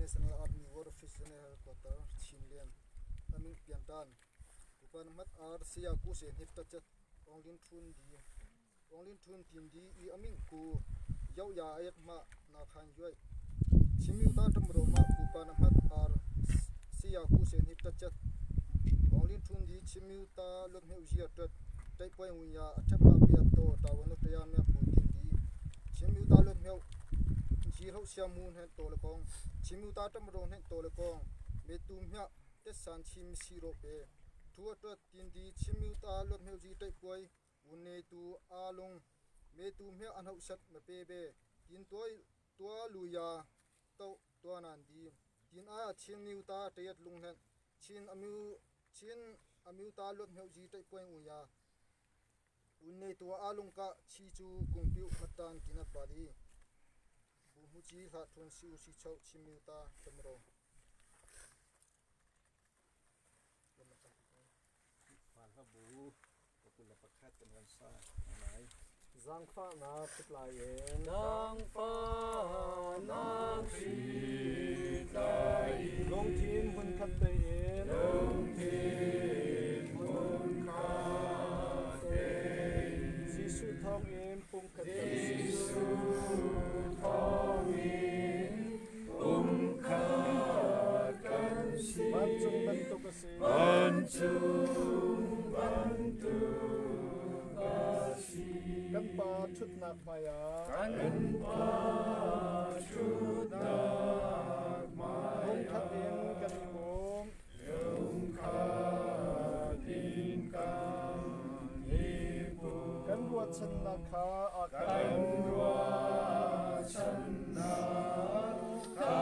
National Army War Office General Headquarter Chinland Aming Piantan Pupa Mat R Saya Ku Se Hnip Ta Chat Ong Lin Thun Di Ong Lin Thun Tin Di I Aming Ku Yau Ya Ayak Ma Na Khan Yuai Chimyu Ta Tam Ro Ma Pupa Mat R Saya Ku Se Hnip Ta Chat Ong Lin Thun Di Chimyu Ta Lot Hme Uzia Tat Tai Poi Ngun Ya Athep Ma Pia To Ta Wanu Ta Ya Mya Ku Tin Di Chimyu Ta Lot Hme Ji Ho Sia Mu Hnen To Le Kong Chimyu Ta Tam Ro Hnen To Le Kong Me Tu Mya Tet San Chim Si Ro Pe Thu Tat Tin Di Chimyu Ta Lot Hme Uzi Tai Puai Un Ne Tu A Lung Me Tu Mya An Ho Sat Ma Pe Be Tin Tuai Tua Lu Ya To Tua Nan Di Tin A Chin Myu Ta Tayat Lung Hnen Chin Amyu Chin Amyu Ta Lot Hme Uzi Tai Puai U Ya Un nei tu a lung ka chi cu kungpiu matan tinat bali bu mu chi hla thun si u si chau chimiu ta tamro. Hla bu 21 kan van sa lai. Zaangfahnak hritlai in. Zaangfahnak hritlai in. Lungthin hmunkhat tein. Lungthin hmunkhat tein. Jesuh thawngin pumkhat kan si. Jesuh thawngin pumkhat kan si. Vancung bantuk a si. Vancung bantuk a si. Kan Pa ṭhutnak hmaiah. Kan Pa ṭhutnak hmaiah. Lungkhat in kan i pum. Lungkhat in kan i pum. Kan ruahchannak kha aa Kan ruahchannak kha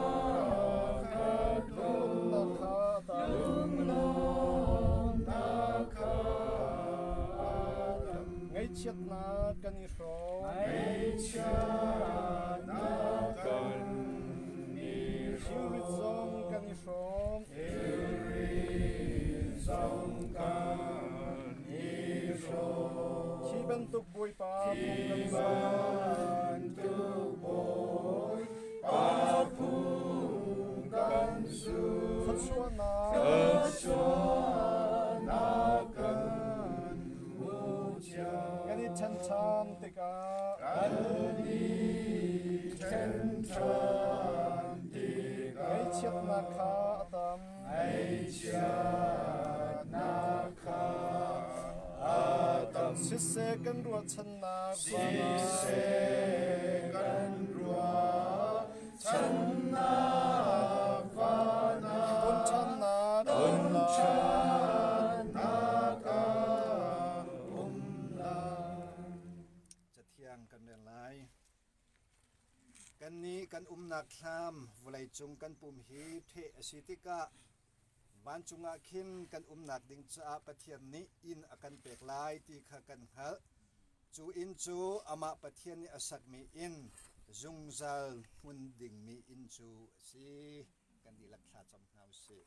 aa khat lo. Lunglawmhnak kha a tam. Lunglawmhnak kha a tam. Ngaihchiatnak kan i hrawm. Ngaihchiatnak kan i hrawm. Thilrit zong kan i hrawm. Thilrit zong kan i hrawm. Khi bantuk Bawipa phung kan Khi zul. bantuk Bawipa phung kan zul. Thluachuahnak Thluachuahnak kan hmu cio. Kan i ṭhen ṭhan tikah Kan i ṭhen ṭhan tikah ngaihchiatnak kha a tam. Ngaihchiatnak kha a tam. Siseh kan ruahchannak van ah Siseh kan ruahchannak van ah ton ṭhannak a ton um lai. ṭhannak a um lai. Cathiang kan rel lai. Kannih kan umnak thlam vawleicung kan pum hi ṭheh a si tikah vancung ah khin kan umnak ding caah Pathian nih inn a kan pek lai ti kha kan hngalh. Cu inn cu amah Pathian nih a sakmi inn, zungzal hmun dingmi inn cu a si. Kan dihlak thlacam hna u sih.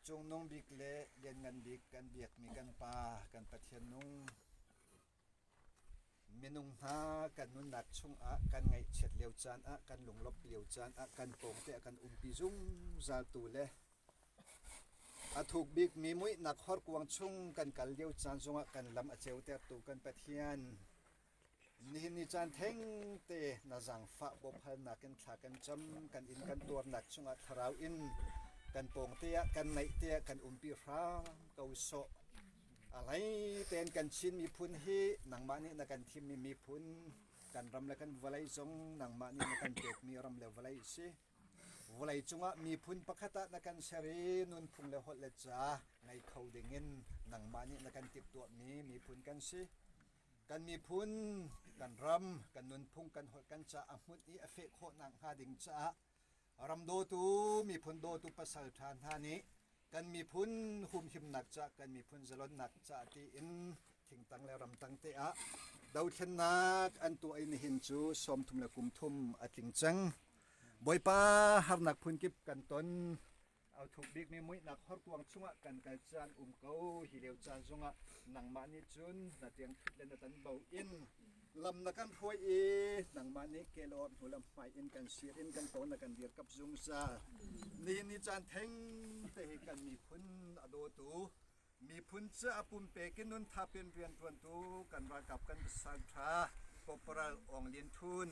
Cungnung bik le lianngan bik kan biakmi kan Pa, kan Pathian nung, Minung hna kan nunnak chungah kan ngaihchiat lio caan ah, kan lunglawmh lio caan ah kan pawngte a kan umpi zungzaltu le a thuk bikmi muihnak horkuang chung kan kal lio caan zongah kan lam a ceutertu kan Pathian. Nihin ni caan thengte na zaangfah bawmhalnak in thla kan cam, kan inn kan tuarnak chungah thlarau in kan pawngte ah kan naihte ah kan umpi hram ko sawh. A hlei tein kan Chin miphun hi nangmah nih na kan thimmi miphun, kan ram le kan vawlei zong nangmah nih na kan pekmi ram le vawlei a si. Vawlei cungah miphun pakhat ah na kan ser i nunphung le holh le ca ngei kho dingin nangmah nih na kan timhtuahmi miphun kan si. Kan miphun, kan ram, kan nunphung, kan holh, kan ca a hmunh i a feh khawh nakhnga ding caah ram dawtu, miphun dawtu pasal ṭha hna nih kan miphun humhimnak ca kan miphun zalonnak ca tiin thingtang le ramtang te ah dothlennak an tuah i nihin cu 30 le kum thum a tling cang. Bawipa harnak phunkip kan ton au thuk bikmi muihnak horkuang chungah kan kal caan um ko hi lio caan zongah nangmah nih cun na tiang thut le na tan bo in. Lam na kan hruai i nangmah nih kelawr hnu lam hmai in kan sir in kan tawn na kan dirkap zungzal. Nihin ni caan theng te hi kan miphun a dawtu miphun ca pumpek in nun thapin rianṭuantu kan ralkap kan pasal ṭha Corporal Aung Lin Htun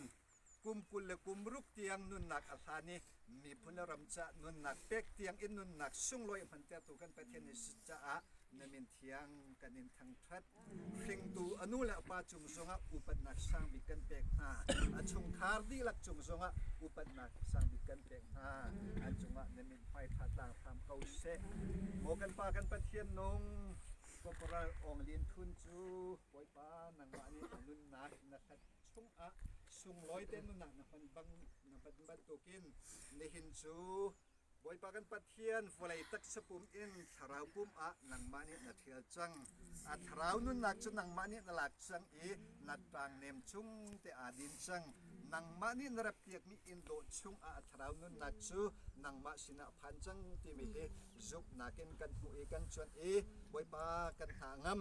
kum 20 le kum ruk tiang nunnak a hlan i miphun le ram ca nunnak pek tiang in nunnak sunglawi hmantertu kan Pathian nih caah na min thiang kan in thangṭhat. Hringtu a nu le a pa cung zongah upatnak sang bik kan pek hna. A chungkhar dihlak cung zongah upatnak sang bik kan pek hna. An cungah na mithmai ṭha tlang hram ko seh. Maw kan Pa kan Pathian nung, Corporal Aung Lin Htun cu Bawipa nangmah nih na nunnak na hlat chungah sunglawi te nunnak na hman bang na hman bantukin nihin cu Bawipa kan Pathian vawlei taksa pum in thlarau pum ah nangmah nih na ṭhial cang. A thlarau nunnak cu nangmah nih na lak cang i na ṭangnem chung te aa din cang. Nangmah nih na reppiakmi inn dawh chung ah a thlarau nunnak cu nangmah sinah a phan cang timi hi zumhnak in kan hmuh i kan cuanh i Bawipa kan hna ngam.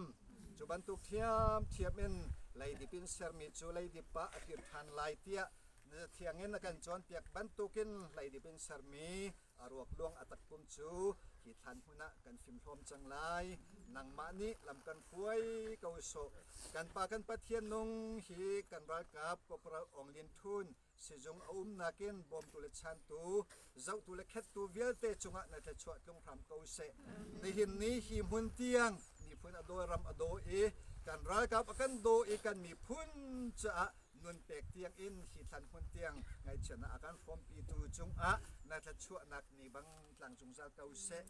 Cu bantuk ṭhiamṭhiam in leidip in sermi cu leidip ah a kir ṭhan lai tiah na thiang in a kan cawnpiak bantukin leidip in sermi a ruak luang a takpum cu hi thlan hmun ah kan fimhlawm cang lai. Nangmah nih lam kan hruai ko sawh. Kan Pa kan Pathian nung hi kan ralkap Corporal Aung Lin Htun sizung a umnak in bawmtu le chantu, zohtu le khettu vialte cungah na thluachuah tlung hram ko seh. Nihin ni hi hmun tiang miphun a daw ram a daw i kan ralkap a kan daw i kan miphun caah nun pek tiang in hi thlan hmun tiang ngaihchiatnak a kan hrawmpitu cungah na thluachuahnak ni bang tlang zungzal ko seh.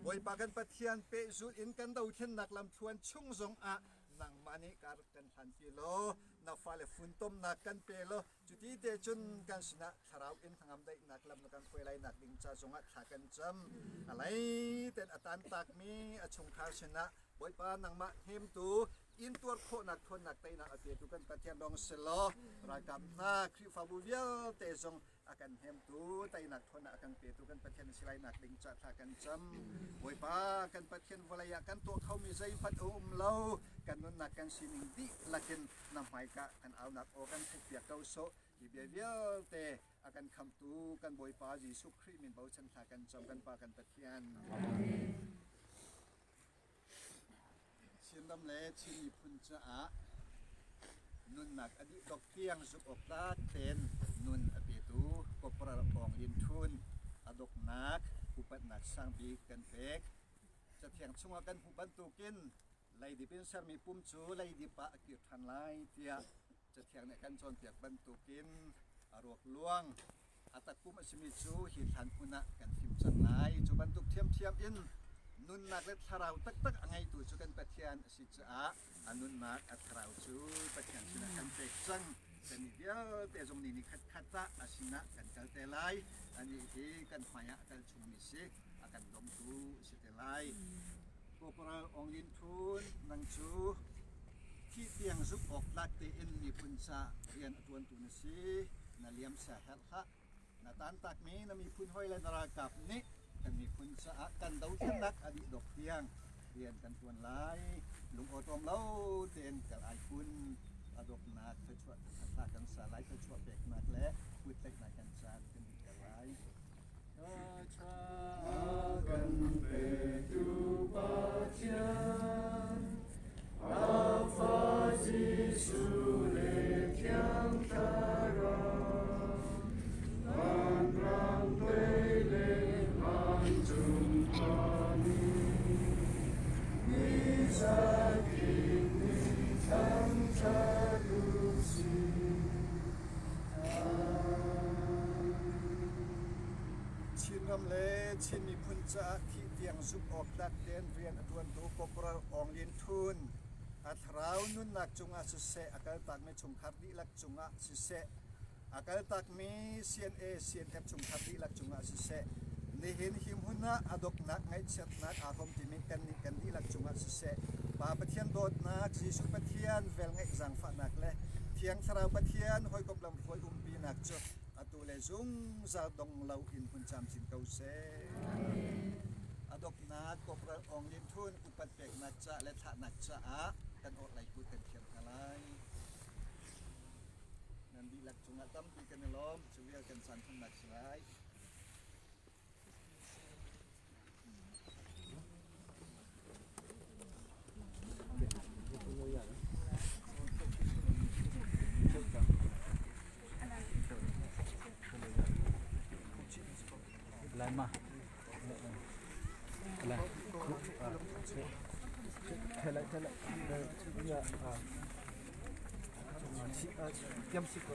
Bawipa kan Pathian pehzulh in kan dothlennak lamthluan chung zongah nangmah nih kar kan hlanpi law na fale funtomnak kan pe law cuti te cun kan sinah thlarau in hnangam daihnak lam na kan hruai lai nak ding ca zongah thla kan cam. A lei ten a tan takmi a chungkhar sinah Bawipa nangmah hnemtu intuar khawhnak ṭhawnnak teinak a petu kan Pathian dong si law ralkap hna Khrihfabu vialte zong a kan hnemtu teinak ṭhawnnak a kan petu kan Pathian si lai nak ding ca thla kan cam. Bawipa kan Pathian vawlei ah kan tuah khomi zeihmanh a um lo kan nunnak kan sining dihlak in na hmaika kan aunak aw kan theihpiak ko sawh. Hi bia vialte a kan khamtu kan Bawipa Jesuh Khrih min bochan thla kan cam kan Pa kan Pathian. Chinram le Chin miphun caah nunnak a dih dok tiang zumh awk tlak tein nun a petu Corporal Aung Lin Htun a doknak upatnak sangbik kan pek. Cathiang chungah kan hmuh bantukin leidip in sermi pum cu leidip ah a kir ṭhan lai tiah Cathiang nih a kan cawnpiak bantukin a ruak luang a takpum a simi cu hi thlan hmun ah kan fim cang lai. Cu bantuk ṭhiamṭhiam in nunnak le thlarau taktak a ngeitu cu kan Pathian a si caah a nunnak a thlarau cu Pathian sinah kan pek cang. Kannih vialte zong ni ni khatkhat ah a sinah kan kal te lai. Anih hi kan hmai ah a kal chungmi si, a kan dongtu a si te lai. Corporal Aung Lin Htun, nang cu Thih tiang zumh awk tlak tein miphun ca rian a ṭuantu na si. Na liam sia herh hlah. Na tantakmi na miphun hawi le na ralkap nih kan miphun caah kan dothlennak a dih dok tiang rian kan ṭuan lai. Lungawṭawm lo tein kal ai kun. A dawknak thluachuah hla kan sa lai, thluachuah peknak le kuttlaihnak kan caan kan dihter lai. A kan petu Pathian, a Fa Jesuh le Thiang Thlarau, vanram lei le vancung khuami, ni zakip nih thangṭhat u sih. Chinram le Chin miphun caah thih tiang zumh awk tlak tein rian a ṭuantu Corporal Aung Lin Htun a thlarau nunnak cungah siseh, a kaltakmi chungkhar dihlak cungah siseh, a kaltakmi CNA, CNF chungkhar dihlak cungah siseh, nihin hi hmun ah a dawtnak ngaihchiatnak aa hrawm timi kannih kan dihlak cungah siseh, Pa Pathian dawtnak, Jesuh Pathian velngeih zaangfahnak le Thiang Thlarau Pathian hawikom lamhruai umpinak cu atu le zungzal dong lo in hmun camcin ko seh. A dawtnak Corporal Aung Lin Htun upat peknak ca le thlahnak caah kan orhlei kut kan thiam hna lai. Kan i lawm. Cu vial kan caan hmannak si lai. Lai ma. Lai. Thela thela. Ya. Tiam si ko.